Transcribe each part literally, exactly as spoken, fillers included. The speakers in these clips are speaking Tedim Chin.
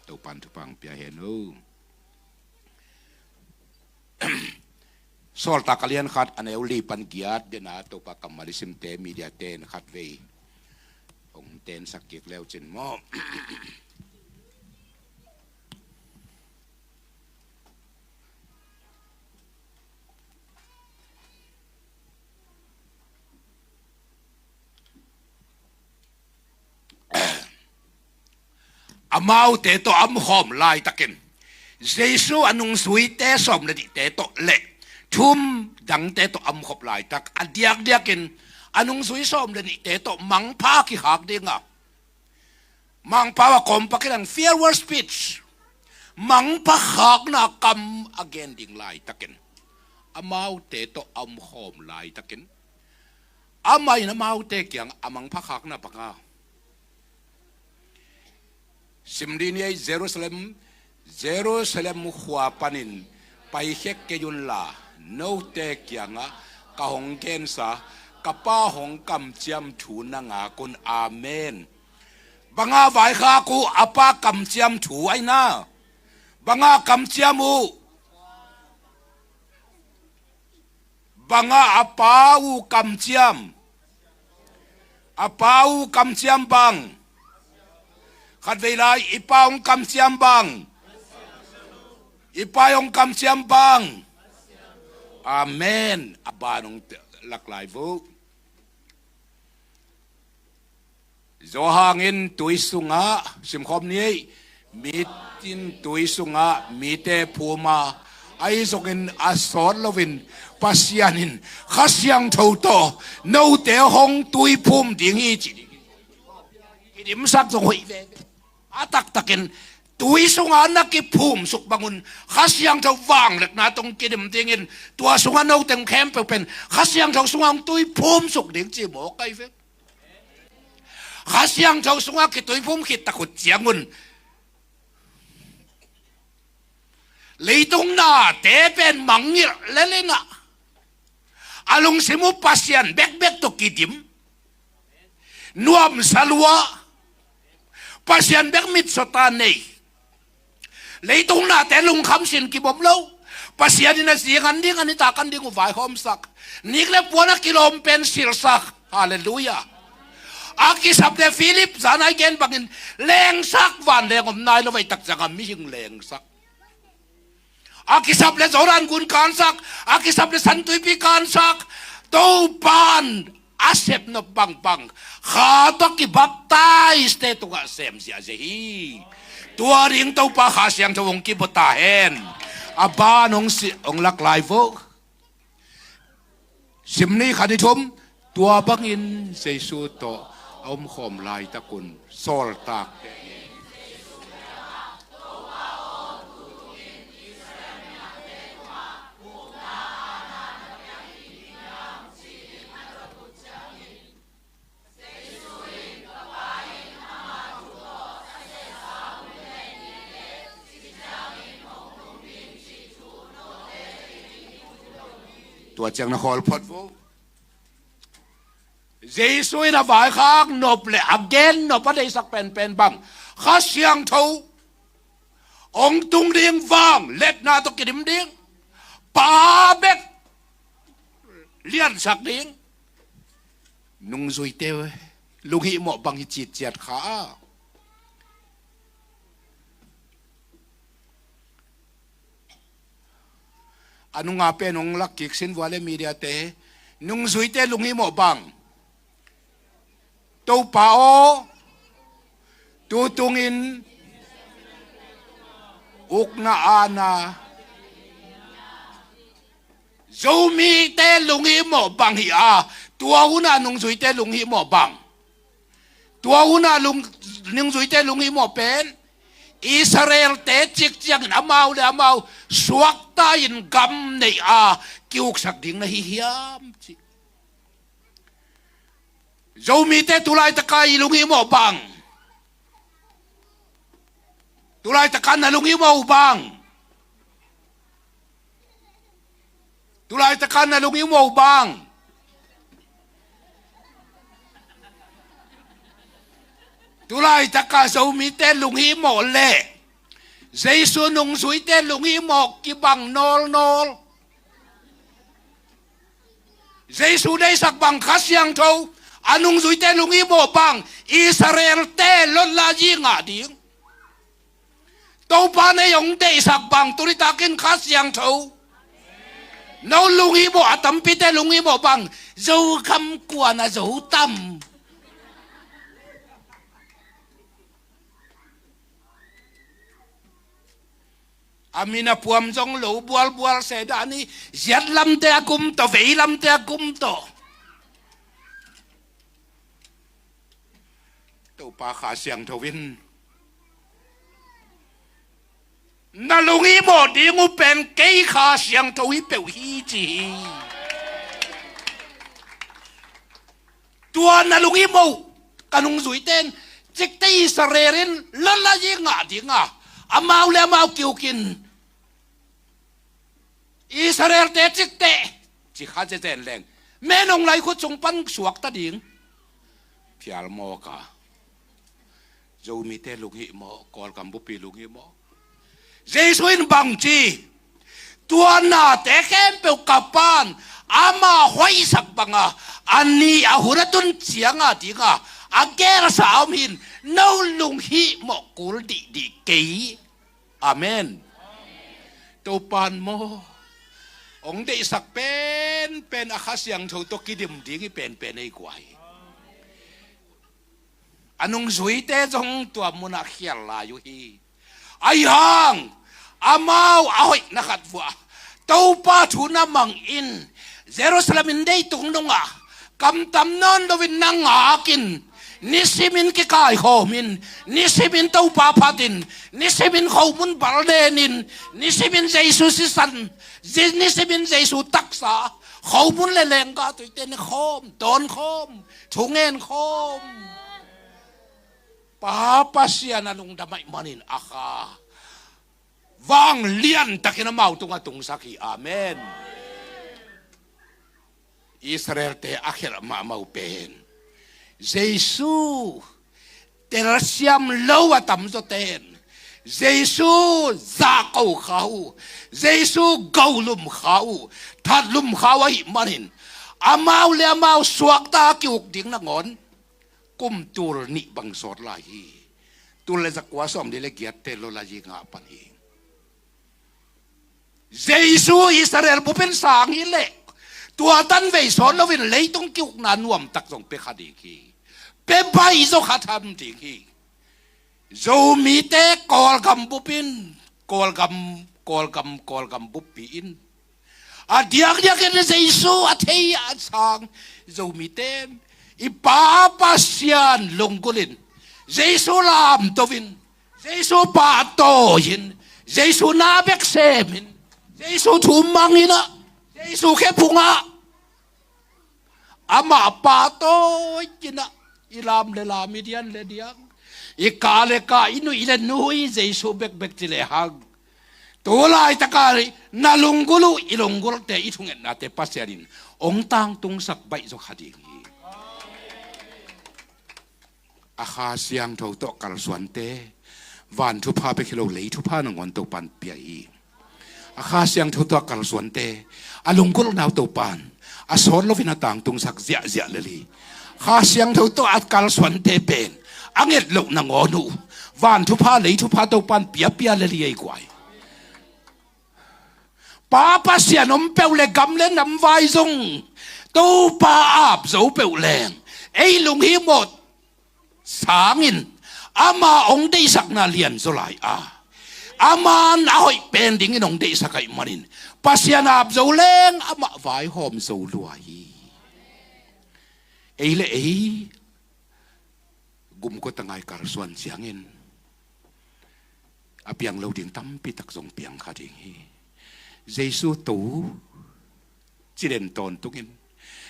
Topan thupha pia hen o. Sawltak a lian khat a neu li pan giat dena Topa kammal i simte media ten khat vei hong tensak kik leu cin maw. Amaute tawh a omkhawm laitakin Jesu a nungzuite sawm le nihte tawh le thum dangte tawh a omkhop laitak a diakdiakin a nungzui sawm le nihte tawh mangpha kikhak dinga mangpha a kawmpa kidang farewell speech, mangpha khakna kam a gen ding laitakin amaute tawh a omkhawm laitakin amah in amaute kiang a mangpha khakna banga sim dih ni ei, Jerusalem, Jerusalem khua panin paikhia kei unla note kiangah ka hong gensa ka Pa hong kamciam thu na ngak un. Amen. Banga vaikhak uh a Pa kamciam thu aina? Banga kamciam uh? Banga a Pa uh kamciam? A Pa uh kamciam bang? Khatvei lai i Pa hong kamciam bang? I Pa hong kamciam bang? Amen. A ban hong laklai vo. Zawhang in tui sungah simkhawm ni ei, mitin tui sungah mite phuma ahi zongin a sawt loin Pasian in Kha Siangtho tawh note hong tui phum ding hi ci ding. Kidimsak zong hoih veve. A taktakin tui sungah na kiphumsuk bangun Kha Siangtho vangliatna tawh kidim dingin tua sungah note khempeuh pen Kha Siangtho sungah hong tui phumsuk ding ci mawk ahi ve. Kha Siangtho sungah kituiphum khit tak uh ciangun leitung nate pen mangngilh lel inah a lungsim uh Pasian bekbek tawh kidim, nuamsa lua, Pasian bek mitsawta nei. Leitung nate lungkham sin kibom lo. Pasian in a zingan ding a nitak an ding uh vaihawmsak, nik le puan a kilawm pen silsak. Halleluiah. A kisap le Philip zan a i gen bangin lengsak, vanleng om nai lo, vaitak zanga mihing lengsak. A kisap le Jordan gun kansak, a kisap le San Tuipi kansak. Topan a sepnop bangbang Kha tawh kibaptize te tungah sem ziahziah hi. Tua ding Topa Kha Siangtho hong kibua ta hen. A ban hong si hong laklai vo. Sim ni khat ni thum. Tua bangin Jesu tawh a omkhawm laitakun sawltak tua ciang na khawl phot vo. Jesu in a vaikhak nop le a gen nop a deihsak penpen bang? Kha Siangtho hong tung ding, vangliatna tawh kidim ding, Pa bek liansak ding. Nungzuite lunghihmawh bang hi citciat kha a. A nunga pen hong lakkik sin vua le media te, nungzuite lunghihmawh bang? Topa aw, tu tungin ukna ana. Zomite lunghihmawh bang hi a, tua huna nungzuite lunghihmawh bang? Tua huna lung, nungzuite lunghihmawh pen Israelte cik ciangin amau le amau suakta in gam nei a kiuksak ding na hi hiam ci. Zomite tulaitaka i lunghihmawh bang? Tulaitaka na lunghihmawh uh bang? Tulaitaka na lunghihmawh uh bang? Tulaitaka Zomite lunghihmawh leh Jesu nungzuite lunghihmawh kibang nawlnawl. Jesu deihsak bang Kha Siangtho, a nungzuite lunghihmawh bang Israel-te lotla yi ngah ding. Topa nei hong deihsak bang tu nitakin Kha Siangtho, no lunghihmawh, a tampite lunghihmawh bang Zogam kuan a zo tam. A min a puam zong lo bualbual se dah ni, ziat lamte a gum tawh, vei lamte a gum tawh. Topa Kha Siangtho in na lunghihmawh ding uh pen kei Kha Siangtho hi peuh hi ci hi. Tua na lunghihmawh, ka nungzuite in, cikte Israel in lotla yi ngah ding a, amau le amau kiukin Israel-te cikte ci kha zezen leng, menung lai khut sung pan suakta ding. Phial mawk a, Zomite lunghihmawh, Kawlgam buppi lunghihmawh. Jesu in bang ci, tua nate khempeuh ka Pa'n ama hoihsak banga a nih a hun a tun cianga dinga a gelsa a om hi in, no lunghihmawh kul dihdih kei. Amen. Topa'n maw, hong deihsak penpen a Kha Siangtho tawh kidim ding hi penpen ei guai. A nungzuite zong tua munah khial lai uh hi. Ahi hang amau a hoihna khat vuah Topa thu na mang in, Jerusalem in deitung nungah kamtam nawn loin na ngakin, nisimin kikaikhawmin, nisimin Topa phatin, nisimin khomun balnenin, nisimin Jesu sisan, nisimin Jesu taksa, khomun le lenggah tuite ne khawm, dawn khawm, thungen khawm. Pa Pasian a lungdam ahih manin a Kha vanglian takin amau tungah tungsak hi. Amen. Israel-te a khelh mahmah uh pen Jesu telsiam lo a tamzaw ten Jesu zahko kha uh, Jesu golum kha uh, thatlum kha uh ahih manin amau le amau suakta a ki-uk ding nangawn kum tul nih bang sawt lai hi. Tul le zakua sawmli le giatte lotla yi ngah pan hi. Jesu Israel bup in sang hi leh tua tanvei sawt loin leitung ki-ukna nuamtak zong pia kha ding hi. Pia baih zaw kha tham ding hi. Zomite Kawlgam bup in, Kawlgam, Kawlgam, Kawlgam buppi in a diakdiakin Jesu a thei a sang Zomite, i Pa Pasian lunggulhin, Jesu lamtoin, Jesu pahtawiin, Jesu na bek semin, Jesu thu mangin ah, Jesu khephungah amah pahtawi kinah, i lam le lam, i dian le diang, i ka le ka, i nuih le nuih Jesu bekbek ci lehang, tu laitaka na lunggulh uh, i lunggulte, i thungetnate Pasian in hong tangtungsak baih zaw kha ding hi. A Kha Siangtho tawh kalsuante van thupha bek hi lo, lei thupha nangawn Topa'n pia hi. A Kha Siangtho tawh a kalsuante a lunggulhna uh Topa'n a sawt loin a tangtungsak ziahziah lel hi. Kha Siangtho tawh a kalsuante pen a nget loh nangawn uh van thupha lei thupha Topa'n piapia lel hi ei guai. Pa Pasian om peuh le gam le nam vai zong Topa ap zo peuh leng ei lunghihmawh sangin ama hong deihsakna lian zaw lai a, aman a hoih pen dingin hong deihsak ahih manin Pasian ap zo leng amah vaihawm zo lua hi. Ei le ei gumkua tangai kalsuan ciangin a piang lo ding tampi tak zong piang kha ding hi. Jesu to ci den tawntungin,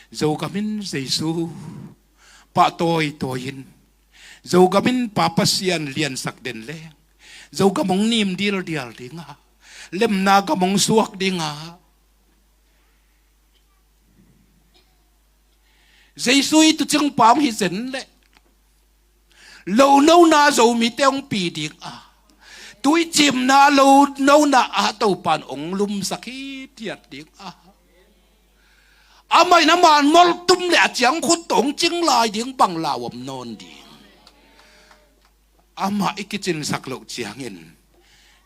Zogam in Jesu pahtawi tawiin, Zogam in Pa Pasian liansak den leng Zogam hong nim dildial ding a, lemna gam hong suak ding a, Jesu i tuucing pa hong hi zen leh lo nona Zomite hong pi ding a, tuicimna lo nona ah Topan ong lumsak hithiat ding a, amah in ama molh tum le a ciangkhut tawh ong cing lai ding bang lau om nawn ding. Amah i kicinsak loh ciangin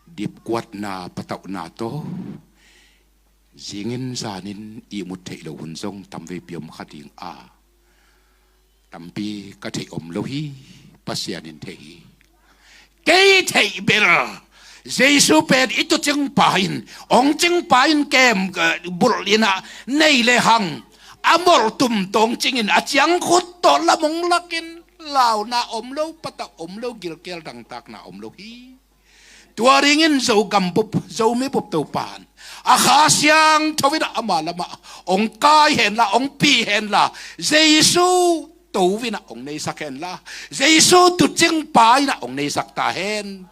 dipkuatna patauhna tawh zingin zanin ihmut theih loh hun zong tamveipi om kha ding a, tampi ka theih om lo hi. Pasian in thei hi. Kei theih bel Jesu pen i tuucingpa in, ongcingpa in kem, eh, bulh in ah nei le hang a molh tum tawh ong cingin a ciangkhut tawh lam ong lakin launa om lo, patauh om lo, gilkial dangtakna om lo hi. Tua dingin Zogam bup, Zomi bup Topan a Kha Siangtho in ah ama lamah ong kai henla, ong pi henla, Jesu to in ah ong neisak henla, Jesu tuucingpa in ah ong neisak ta hen.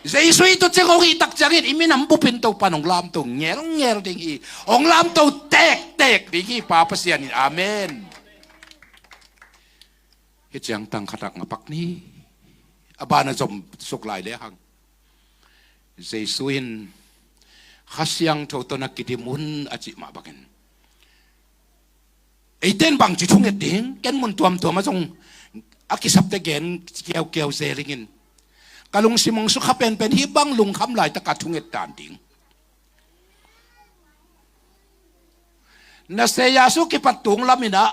Jesu i tuucing ong hih tak ciangin i minam bupin Topan ong lamto ngelngel ding hi. Ong lamto tektek ding hi Pa Pasian in. Amen. Hih ciang tang khat ah ngapak ni. A ban a zom suk lai le hang Jesu in Kha Siangtho tawh na kidim un a cih mah bangin eite in bangci thunget ding, ken mun tuamtuam ah zong a kisapte gen kiaukiau zel ingin, ka lungsim ong sukha penpen hih bang lungkham laitak a thunget dan ding. Nasem Yesu kipat tung lam in ah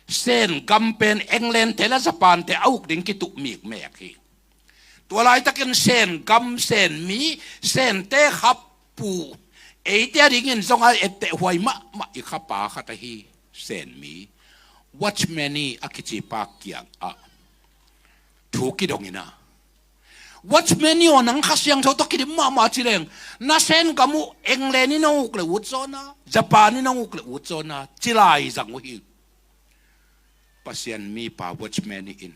Sen gam pen England te le Japan te a uk ding kituh mikmek hi. Tua laitakin Sen gam, Sen mi, Sente khap pu, eite a dingin zong a etteh huai mahmah i khapa khat ahi Sen mi, Watchman Nee a kici pa kiangah thu kidong in ah, Watchman Nee aw, nang Kha Siangtho tawh kidim mahmah ci leng, na Sen gam uh England in hong uk le ut zaw na, Japan in hong uk le ut zaw na, ci lai zang uh hi. Pasian mipa Watchman Nee in,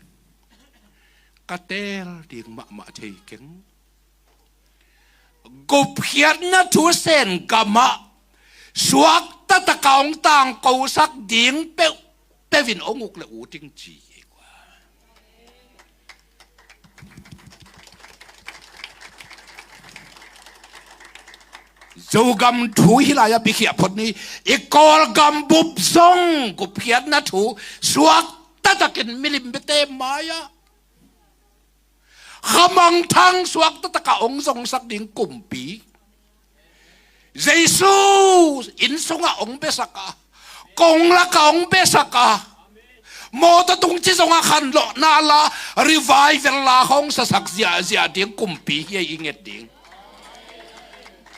ka teel ding mahmah thei keng. Gupkhiatna thu Sen gam ah suakta tak a hong tangkosak ding peuhpeuh in hong uk le ut ing ci hi. Zogam thu hih lai-ah bikhiah phot ni. I Kawlgam bup zong gupkhiatna thu suakta takin milim biate mai-ah khamangthang suakta takah hong zongsak ding kumpi. Jesu inn sungah hong biasak a, kong lakah hong biasak a, mawtaw tung ci zongah khanlawhna la, revival la hong sasak ziahziah ding kumpi hi ei i nget ding.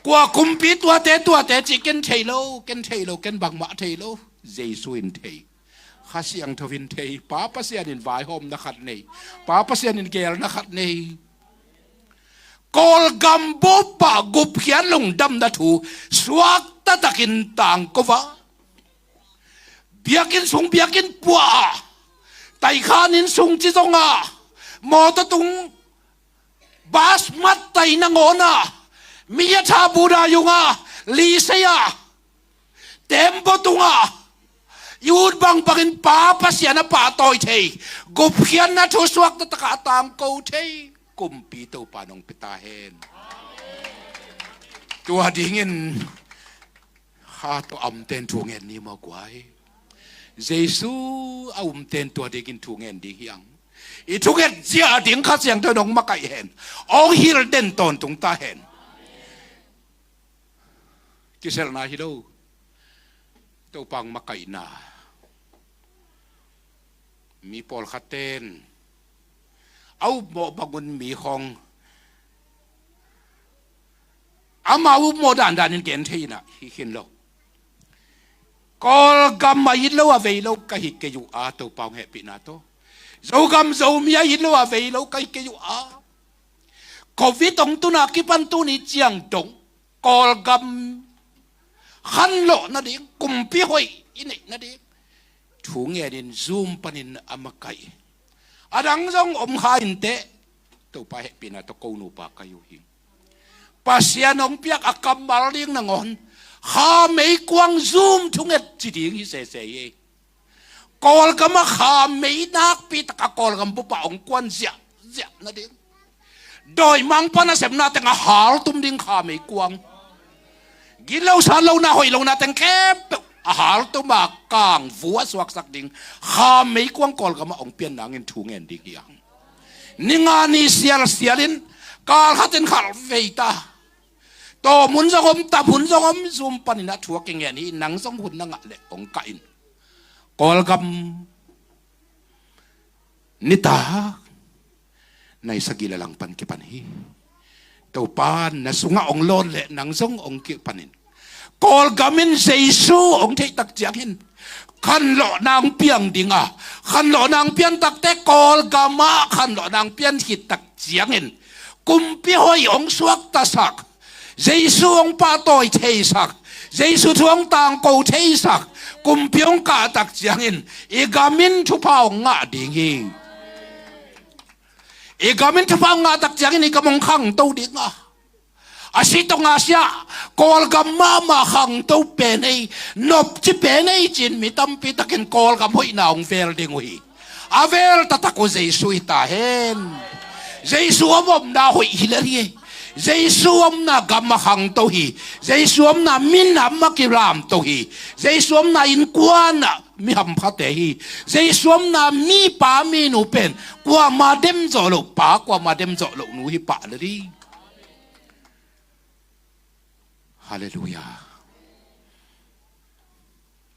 Kua kumpi tuate, tuate cih ken thei lo, ken thei lo, ken bangmah thei lo. Jesu in thei. Kha Siangtho in thei, Pa Pasian in vaihawmna khat nei, Pa Pasian in geelna khat nei. Kawlgam bup ah gupkhiat lungdamna thu suakta takin tangko a, biakinn sung biakinn puah ah, taikhan inn sung ci zongah, mawtaw tung, bas mat tai nangawn ah, mi a tha buda yung ah, lisei ah, tembaw tungah i ut bangbangin Pa Pasian a pahtawi thei, gupkhiatna thu suakta takah a tangko thei kumpi Topa nong pia ta hen. Tua dingin kha tawh a umten thu ngen ni maw guai. Jesu a umten tua dingin thu ngen ding hi hang. I thunget zia ding Kha Siangtho in hong makaih hen, hong hilh den tawntung ta hen. Kiselna hi lo. Topa hong makaihna, mi pawlkhat ten a upmawh bangun mi khawng ama upmawh dandanin gen thei in ah hi khin lo. Kawlgam a it lo a vei lo ka hi kei uh a, Topa hong hehpihna tawh, Zogam Zomi a it lo a vei lo ka hi kei uh a, Covid hong tun a kipan tuni ciang dong Kawlgam khanlawh nading, kumpi hoih i neih nading thu ngenin Zoom panin a makaih. A dang zong om kha inteh, Topa hehpihna tawh ko nupa ka hi uh hi. Pasian hong piak a kammal ding nangawn kha meikuang Zoom thunget ci ding hi sese hi. Kawlgam ah kha mei nakpi tak a Kawlgam bup ah hong kuan ziahziah nading, Dawimangpa nasepna teng a haltum ding kha meikuang. Gitlo satlo na hoihlo na teng khempeuh a haltum a kangvu a suaksak ding kha meikuang Kawlgam ah hong pian nangin thu ngen ding hi hang. Ni nga ni sialsial in kal khat in khalh vei ta. Tawm hun zong om, tam hun zong om, Zoom panin a thu a kingen hi. Nang zong hun na ngah leh hong kah in. Kawlgam nitak nai sagih le langpan kipan hi. Topa na sungah hong lawn leh nang zong hong kipan in. Kawlgam in Jesu hong theih tak ciangin khanlawhna hong piang ding a, khanlawhna hong pian takte Kawlgam ah khanlawhna hong pian khit tak ciangin kumpi hoih hong suaktasak, Jesu hong pahtawi theisak, Jesu thu hong tangko theisak kumpi hong kah tak ciangin i gam in thupha hong ngah ding hi. I gam in thupha hong ngah tak ciangin i gam hong khangto ding a, a si tawh ngah sia, Kawlgam mahmah khangto pen ei, nopci pen ei ci-in mi tampi takin Kawlgam hoihna hong vel ding uh hi. A vel taktak uh Jesu hi ta hen. Jesu a omna hoih hi lel hi. Jesu omna gam a khangto hi. Jesu omna minam a kilamto hi. Jesu omna innkuan ah mi hamphate hi. Jesu omna mipa minu pen kuama dem zawh loh pa, kuama dem zawh loh nu hi pah lel hi. Halleluiah.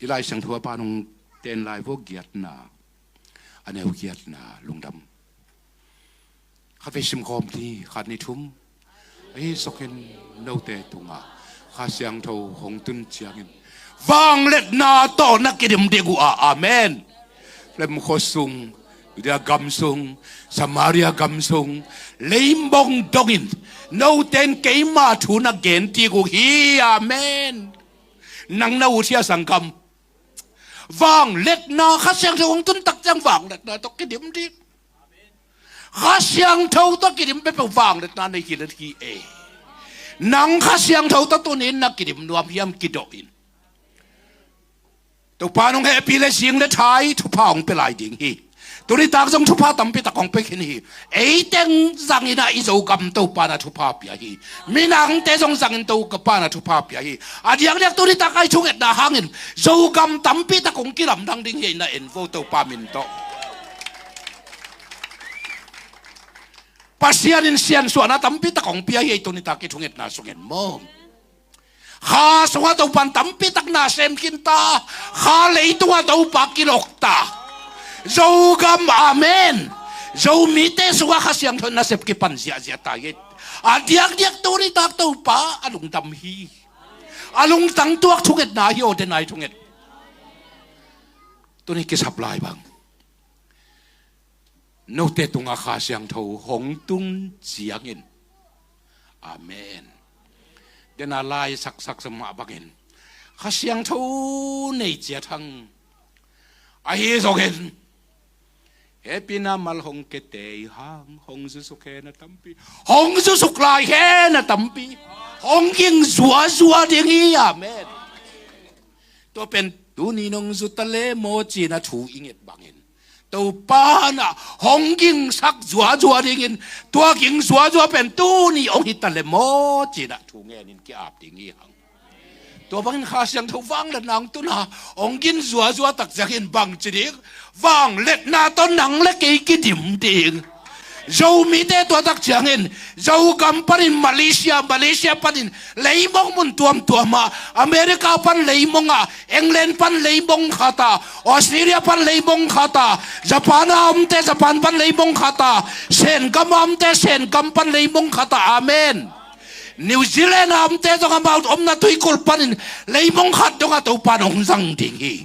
I Lai Siangtho a pan hong ten lai vua, giatna, a neu giatna, Lungdam. Khatvei sim khawm ni, khat, nih, thum. Ahi zongin note tungah Kha Siangtho hong tun ciangin vangliatna tawh na kidim ding uh a, amen. Flem khua sung, Judea gam sung, Samaria gam sung, leimong dongin note in keima thu na gen ding uh hi, amen. Nang na ut hia, sanggam? Vangliatna Kha Siangtho hong tun tak ciang vangliatna tawh kidim ding. Kha Siangtho tawh kidim peuhpeuh vangliatna nei hi lel hi e. Nang Kha Siangtho tawh tuni-in na kidim nuam hiam? Kidawh in. Topa in hong hehpih leh zing le thai thupha hong pia lai ding hi. Tuni tak zong thupha tampi tak hong pia khin hi. Ei teng zangin ah i Zogam Topa in ah thupha pia hi. Minamte zong zangin Topa in ah thupha pia hi. A diakdiak tuni tak a i thungetna hangin Zogam tampi tak hong kilamdang ding hi, na en vo, Topa min tawh. Pasian in siansuahna tampi tak hong pia hi, tuni tak i thungetna sungin maw. Kha sungah Topa in tampi tak na sem khin ta. Kha leitungah Topa kilok ta. Zogam, amen. Zomite sungah Kha Siangtho in nasep kipan ziahziah ta hi. A diakdiak tuni tak Topa a lungdam hi. A lungtang tuak thungetna hi, aw, denai thunget. Tuni kisap lai bang, note tungah Kha Siangtho hong tun ciangin, amen. Dena lai saksak sa mah bangin Kha Siangtho nei ciat hang. Ahi zongin hehpihna mal hong kete i hang, hong zusuk hen a tampi, hong zusuk lai hen a tampi, hong ging zuazua ding hi, amen. Tua pen tuni nong zu ta le maw ci-in a thu i nget bangin Topa in ah hong gingsak zuazua dingin, tua ging zuazua pen tuni hong hi ta le maw ci-in ah thu ngenin ki-ap ding hi hang. Tua bangin Kha Siangtho vangliatna hong tun a, hong ging zuazua tak ciangin bangci ding? Vangliatna tawh nang le kei kidim ding. Zomite tua tak ciangin Zogam panin Malaysia, Malaysia panin leimong mun tuamtuam ah, America pan leimong ah, England pan leimong khat ah, Australia pan leimong khat ah, Japan a omte Japan pan leimong khat ah, Sengam a omte Sengam pan leimong khat ah, amen. New Zealand a omte zong amau omna tuikulh panin leimong khat dongah Topa in hong zang ding hi.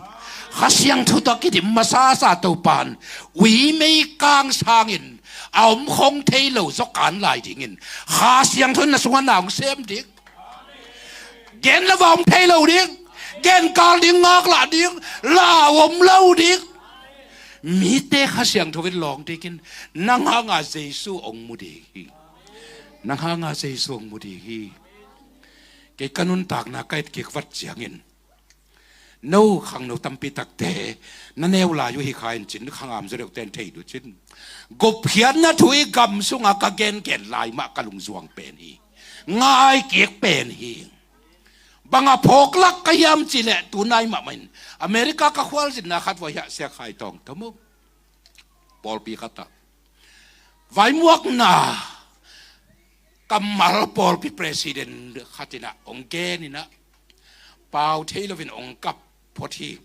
Kha Siangtho tawh kidim masasa Topa in ui mei kang sangin a om khong thei lo zaw kan lai dingin Kha Siangtho in na sungah na hong sem ding. Gen lo va om thei lo ding. Gen kal ding, ngaklah ding, lau om lo ding. Mite Kha Siangtho in lawng dingin nang hanga Jesu hong mu ding hi. Nang hanga Jesu hong mu ding hi. Kei ka nuntakna ka et kik vat ciangin No khangno tampi takte na neu lai uh hi kha in cin, khangam zaw deuhte in thei duh cin. Gupkhiatna thu i gam sungah ka gengen lai mah ka lungzuang pen hi. Ngai kik pen hi. Bang a phawk lak ka hiam cih leh tu nai mahmah in America ka khualzinna khat vua hiah Sia Khai Tawng Tho maw, pawlpi khatah vaimuakna kammal pawlpi president khat inah hong gen inah pau thei loin hong kap phot hi.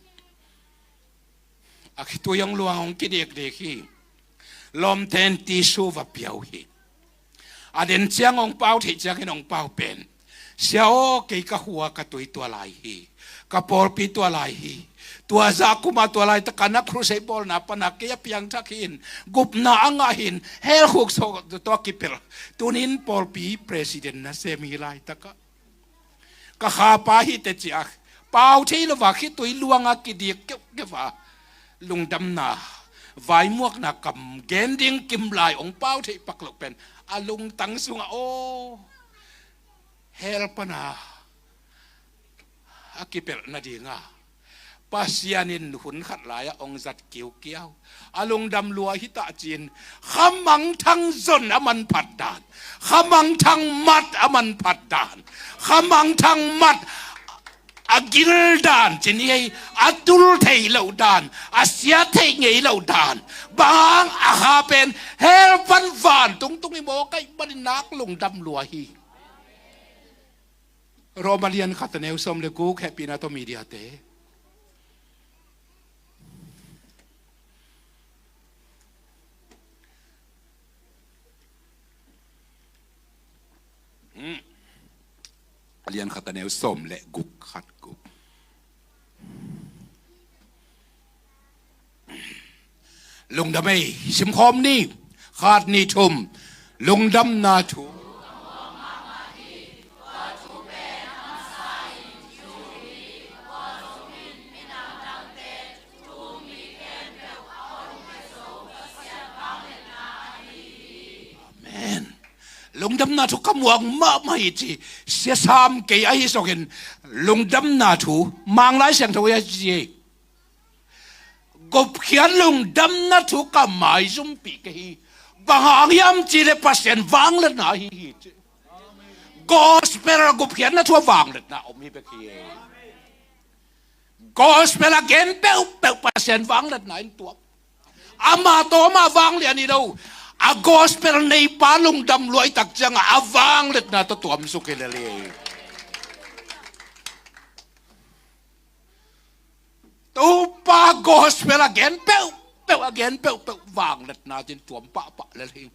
A khitui hong luang hong kidikdik hi. Lawmten tissue va pia uh hi. A den ciang hong pau theih ciangin hong pau pen, Sia aw, kei ka khua ka tui tua lai hi. Ka pawlpi tua lai hi. Tua zah kuma tua laitaka na crusade bawlna pana kei a piangthak hi in, gupna a ngah hi in, hell khuk sawh tua kipelh. Tunin pawlpi president na sem hi laitaka ka khapa hi teh ci-a pau thei lo a khitui luanga kidik keuhkeuh a lungdamna vaimuakna kam gen ding kim lai hong pau theih pak loh pen a lungtang sungah aw, hell pana a kipelh nadinga Pasian in hun khat lai-ah hong zat kiukiau. A lungdam lua hi tah cin, khamangthang zon a manphat dan, khamangthang mat a manphat dan, khamangthang mat a gil dan cin hi ei, a tul thei loh dan, a sia thei ngei loh dan, bang a kha pen hell pan vantung tung i mawk ahih manin nak lungdam lua hi. Roma lian khat a neu sawm le guk, hehpihna tawh mediate. Hmm. A lian khat a neu sawm le guk, khat guk. Lungdam ei, simkhawm ni, khat, nih, thum. Lungdamna thu. Amen. Lungdamna thu ka muak mahmah hi ci, sia sam kei ahi sungin lungdamna thu Manglai Siangtho a ci hi. Gupkhiat lungdamna thu ka maizumpih kei hi. Bang hang hiam cih leh Pasian vangliatna ahi hi ci. Gospel gupkhiatna thu a vangliatna om hi bek hi. Gospel a gen peuhpeuh Pasian vangliatna in tuam. Amah tawh amah vanglian hi lo. A gospel neipa lungdam luai tak ciangah a vangliatna tawh tuam suk hi lel hi. Topa gospel a gen peuhpeuh, a gen peuhpeuh vangliatna cin tuam pahpah lel hi.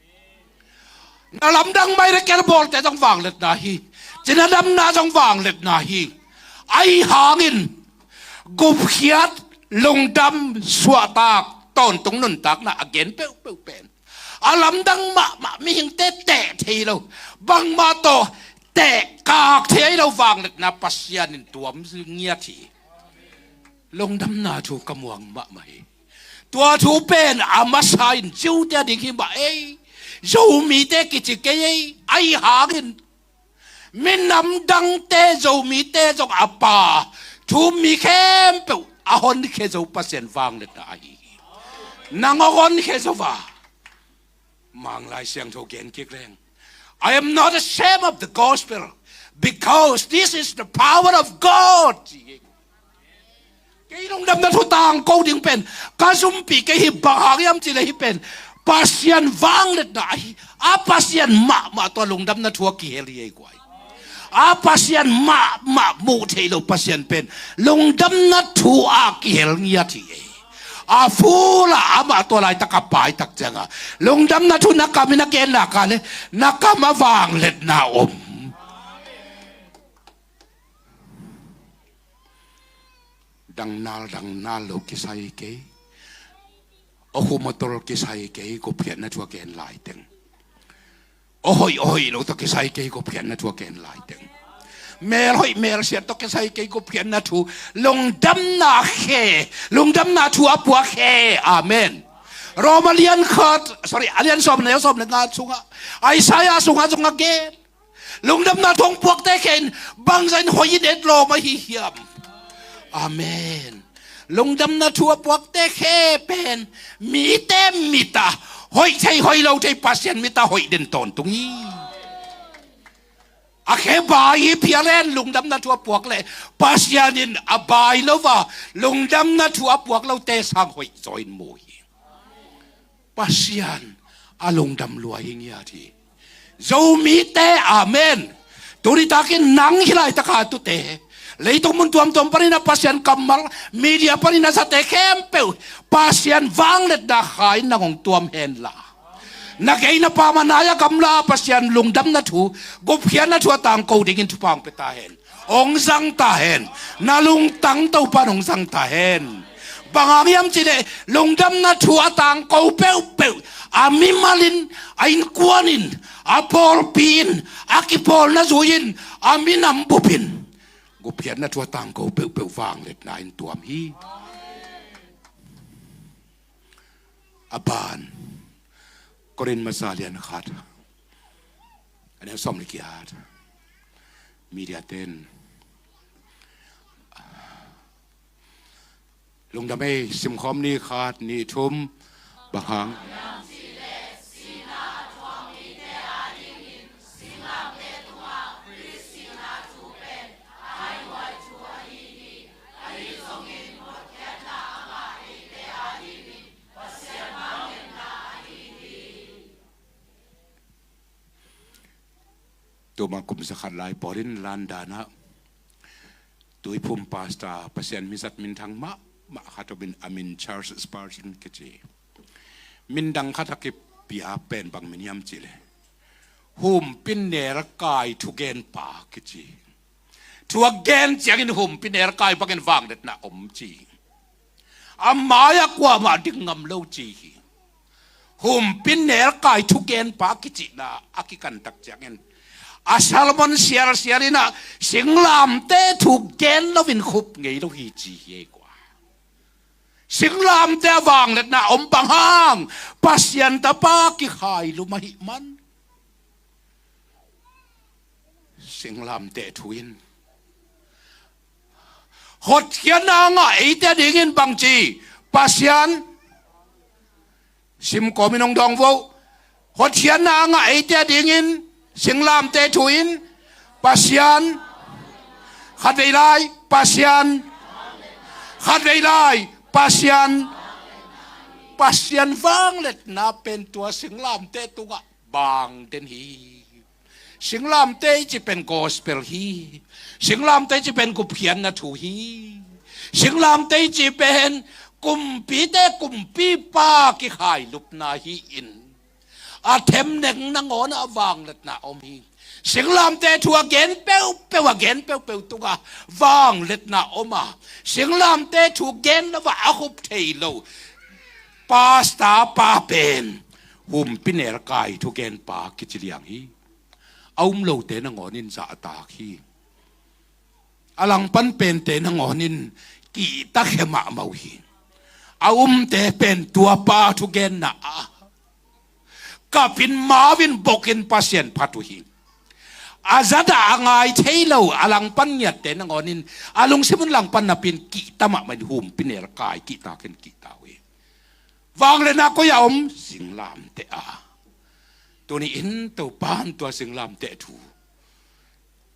Na lamdang mai le kel bawlte zong vangliatna hi. Cina damna zong vangliatna hi. Ahi hangin gupkhiat, lungdam, suahtak, tawntung nuntakna a gen peuhpeuh pen a lamdang mahmah, mihingte teh thei lo, bangmah tawh teh kak thei lo vangliatna Pasian in tuam ngiat hi. Lungdamna thu ka muang mahmah hi. Tua thu pen a masa in Jew-te a ding hi mah ei. Zomite kici kei ei. Ahi hangin minam dangte Zomite zong a pa thu mi khempeuh a honkhia zo Pasian vangliatna ahi hi. Nang a honkhia zo va. Manglai Siangtho gen kik leng, "I am not ashamed of the gospel, because this is the power of God," ci hi. Kei lungdamna thu tangko ding pen ka zumpih kei hi, bang hang hiam cih leh hih pen Pasian vangliatna ahi. A Pasian mahmah tawh lungdamna thu a kihel hi ei guai. A Pasian mahmah muh theih loh Pasian pen lungdamna thu a kihel ngiat hi ei. A full a amah tua laitak a paitak ciangah lungdamna thu na kam in a gen nak leh na kam a vangliatna om. Dangnal dangnal lo kisai kei. Aw khu mawtaw kisai kei, gupkhiatna thu a gen laiteng. Aw hoih aw hoih lo tawh kisai kei, gupkhiatna thu a gen laiteng. Mel hoih mel siat tawh kisai kei, gupkhiatna thu. Lungdamna khe, lungdamna thu a pua khe. Amen. Roma lian khat, sorry, a lian sawm le, sawm le nga sungah, Isaiah sungah zong a gen. Lungdamna thu hong puakte khe in bangzah in hoih in etlawm ahi hiam? Amen. Lungdamna thu a puakte khe pen mite mit ah hoih thei hoih lo thei Pasian mit ah hoih den tawntung hi. A khe bai hi phial hen, lungdamna thu a puak le Pasian in a bai lo a, lungdamna thu a puak lote sang hoih zaw in mu hi. Pasian a lungdam lua hi ngiat hi. Zomite, amen. Tuni takin nang hih laitak a tute, leitung mun tuamtuam panin a Pasian kammal, media panin a zate khempeuh, Pasian vangliatna kha in nang hong tuam hen la, na gei na pam a nai a gamla Pasian lungdamna thu, gupkhiatna thu a tangko dingin thupha hong pia ta hen. Hong zang ta hen. Na lungtang Topan hong zang ta hen. Bang hang hiam cih leh lungdamna thu a tangko peuhpeuh, a mimal in, a innkuan in, a pawlpi in, a kipawlna zui in, a minam bup in, gupkhiatna thu a tangko peuhpeuh vangliatna in tuam hi. A ban, Korin masa lian khat, a neu sawm le giat. Media ten, lungdam ei, simkhawm ni, khat, nih, thum. Bang hang? Tuma kum zakhat lai pawlin London ah tuiphum pastor, Pasian mizat minthang mahmah khat om in, a min Charles Spurgeon kici. Min dang khat a kipia pen bang min hiam cih leh humpinelkai thugenpa kici. Thu a gen ciangin humpinelkai bangin vangliatna om ci. A mai-ah kuamah ding ngam lo ci hi. Humpinelkai thugenpa kicihna a kikantak ciangin, a sermon sialsial in ah singlamteh thu gen loin khup ngei lo hi ci hi ei kua. Singlamteh a vangliatna om bang hang, Pasian tapa kikhai lum ahih man. Singlamteh thu in hotkhiatna a ngah eite adingin bangci, Pasian, sim kawmin hong dawng vo. Hotkhiatna a ngah eite adingin singlamteh thu in Pasian, khatvei lai Pasian, khatvei lai Pasian, Pasian vangliatna pen tua singlamteh tungah bang den hi. Singlamteh i cih pen gospel hi. Singlamteh i cih pen gupkhiatna thu hi. Singlamteh i cih pen kumpite kumpipa kikhai lupna hi in, a themneng nangawn ah vangliatna om hi. Singlamteh thu a gen peuhpeuh, a gen peuhpeuh tungah vangliatna om a, singlamteh thu gen lo a a khup thei lo pastor pa pen humpinelkai thugenpa kici liang hi. A um lote nangawn in zahtak hi. A langpan pente nangawn in kihta khe mahmah uh hi. A umte pen tuapa thugenna ah kapin, mauin, bokin Pasian phat uh hi. A zat ah a ngai thei lo a langpan ngiatte nangawn in a lungsim un langpan napi-in kihta mahmah in humpinelkai kihta khen kihta uh hi. Vangliatna koi-ah om? Singlamteh ah. Tuni-in Topan tua singlamteh thu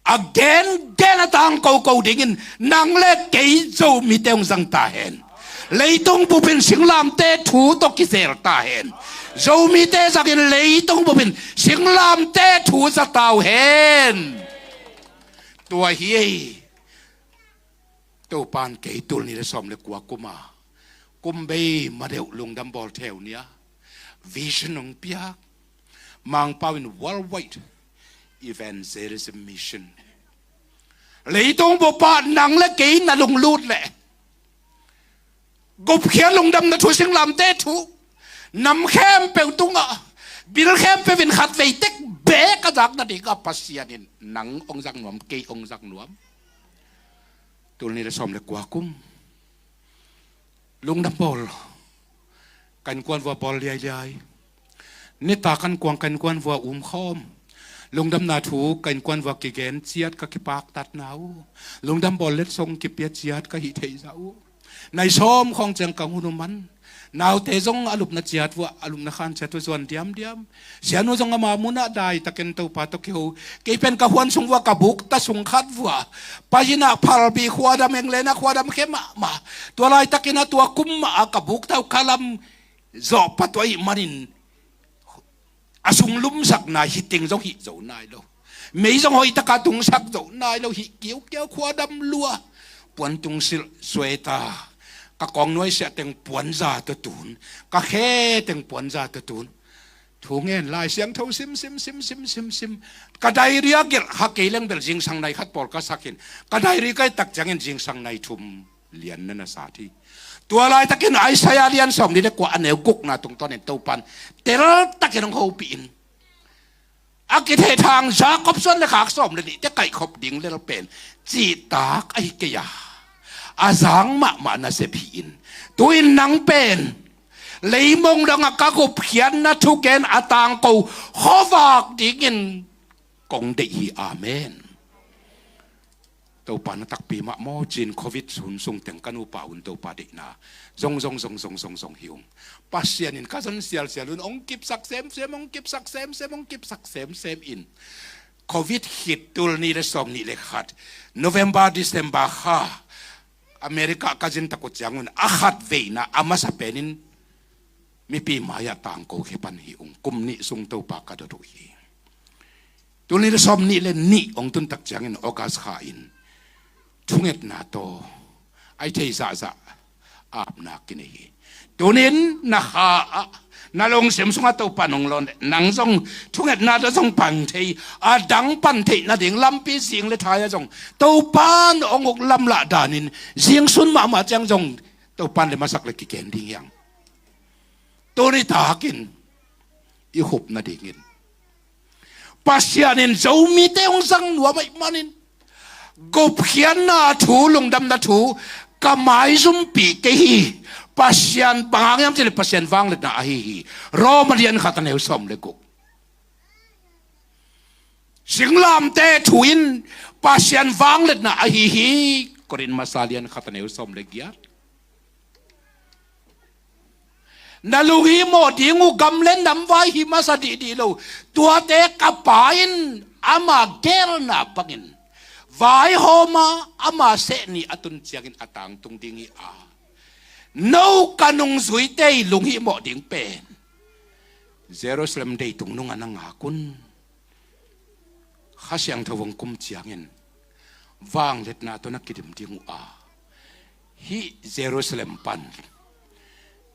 a gengen a tangkoko dingin nang le kei Zomite hong zang ta hen. Leitung bupin singlamteh thu tawh kizel ta hen. Zomite zangin leitung bupin singlamteh thu za ta uh hen. Tua hi ei. Topan kei tul nih le sawm le kua kum a, kum bei ma deuh lungdam bawl theu ni a vision hong piak, Mangpau in worldwide evangelism mission. Leitung bup ah nang le kei na lunglut leh gupkhiat lungdamna thu, singlamteh thu nam khempeuh tungah, bil khempeuh in khatvei tek beek a zak nadingah Pasian in nang hong zak nuam, kei hong zak nuam. Tul nih le sawm le kua kum lungdam bawl, ka innkuan vua bawl liailiai. Nitak an kuang ka innkuan vua umkhawm. Lungdamna thu ka innkuan vua kigen ciat ka kipaktatna uh. Lungdam bawl letsong kipia ciat ka hih theihzah uh. Nai sawm khawng ciang ka hun uh man. Naute zong a lupna ciat vua, a lupna khan ciat vua zuan diamdiam. Sianu zong ama munah daitakin Topa tawh kiho. Kei pen ka huan sung vua ka bukta sung khat vua. Pazinah phalbi khuadam englena khuadam khe mahmah. Tua laitakin a tua kum mah a ka bukta uh ka lam zawh pah tua ih manin a sung lumsakna hi teng zong hih zo nai lo. Mei zong hoih taka tungsak zo nai lo, hih kiaukiau khuadam lua. Puan tung silh suai ta. Ka kawng nuai siah teng puanza tawh tun. Ka khe teng puanza tawh tun. Thu ngen Lai Siangtho sim sim sim sim sim sim. Ka diary a gelh kha kei leng bel zingsang nai khat pawl ka sakin. Ka diary ka et tak ciangin zingsang nai thum lian na na sat hi. Tua laitakin Isaiah lian sawm nih le kua a neu gukna tungtawnin Topan teltakin hong hopih in, a kithehthang Jacob suan le khak sawm le nihte kaihkhop ding lel pen cihtak ahi kei a, a zang mahmah nasep hi in, tu-in nang pen leimong dongah ka gupkhiatna thugen a tangko khuavak dingin kong deih hi. Amen. Topa na takpi mah maw, cin covid hun sung teng ka nupa un Topa deihna zong zong zong zong zong zong hi ung. Pasian in ka zon sialsial un hong kipsak semsem, hong kipsak semsem, hong kipsak semsem in, covid khit tul nih le sawm nih le khat, November, December kha America ka zin tak uh ciangun a khat veina a masa penin mipi mai-ah tangko khia pan hi ung. Kum nih sung Topa ka dot uh hi. Tul nih le sawm nih le nih hong tun tak ciangin August kha in thungetna tawh a i thei zahzah apna kinei hi. Tunin na kha ah, na lungsim sungah Topa nong lawn le nang zong thungetna tawh zong pang thei, a dang pan theih nading lampi zing le thai ah zong Topa nong uk lamlah danin zingsun mahmah ciang zong Topan le masak le kiken ding hiang. Tuni takin i khup nadingin Pasian in Zomite hong zang nuam ahih manin gupkhiatna thu, lungdamna thu ka maizumpih kei hi. Pasian bang hang hiam cih leh Pasian vangliatna ahi hi. Rom a lian khat a neu sawm le guk. Singlamteh thu in Pasian vangliatna ahi hi. Korin masa lian khat a neu sawm le giat. Na lunghihmawh ding uh gam le nam vai hi masa dihdih lo. Tuate ka Pa in ama geelna bangin vaihawm a, ama seh ni a tun ciangin a tangtung ding hi a, no ka nungzuite i lunghihmawh ding pen Jerusalem deitung nungah na ngak un. Kha Siangtho hong kum ciangin vangliatna tawh na kidim ding uh a, hih Jerusalem pan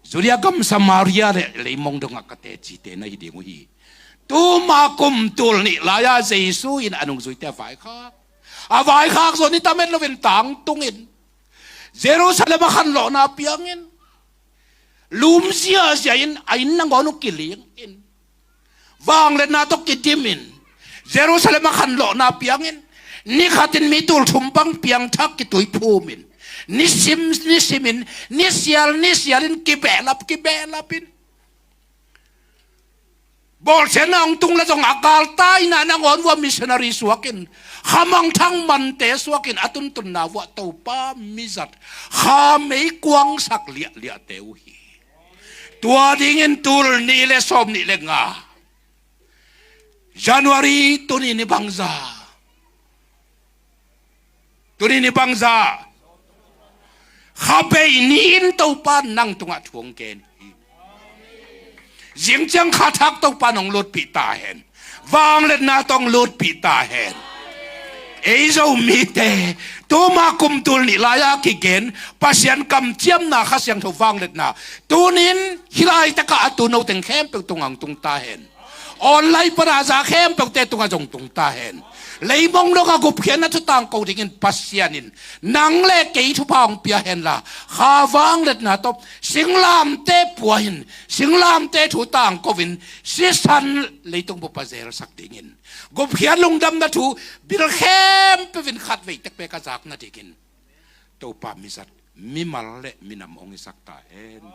Judea gam, Samaria le leimong dongah ka tecite na hi ding uh hi. Tuma kum tul nih lai-a Jesu in a nungzuite a vaikhak, a vaikhak zaw ni tamet loin tangtungin Jerusalem a khanlawhna piangin lum ziahziah in a inn nangawn uh kiling in vangliatna tawh kidim in Jerusalem a khanlawhna piangin ni khatin mi tul thum bang piangthak kituiphum in nisim nisimin nisial nisialin kibehlap kibehlapin bawlsiatna hong tung le zong a galtaina nangawn vua missionary suakin khamangthang mante suakin a tuntunna vua Topa mizat kha meikuangsak liahliahte uh hi. Tua dingin tul nih le sawm nih le nga January tuni ni bangza, tuni ni bangza kha bei ni-in Topa nang tungah thu hong gen hi. Zing ciang kha thak Topa nong lutpih ta hen. Vangliatna tawh hong lutpih ta hen. Ei Zomite tuma kum tul nih lai-a kigen Pasian kamciamna Kha Siangtho vangliatna tunin hih laitakah a tu no teng khempeuh tungah hong tung ta hen. Online pana za khempeuhte tungah zong tung ta hen. Leimong dongah gupkhiatna thu tangko dingin Pasian in nang le kei thupha hong pia henla kha vangliatna tawh singlamteh pua in singlamteh thu tangko in sisan leitung bup a zelsak dingin gupkhiat lungdamna thu bil khempeuh in khatvei tekpek a zak nadingin Topa mizat mimal le minam hong hisak ta hen.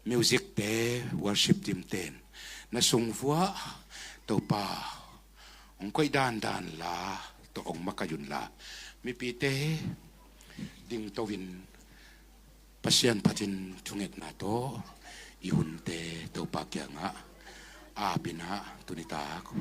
Music te, worship team ten na sung vua Topa hong koih dandan la tawh hong makaih unla, mipite dingto in Pasian phatin thungetna tawh i hunte Topa kiangah ap in ah tuni tak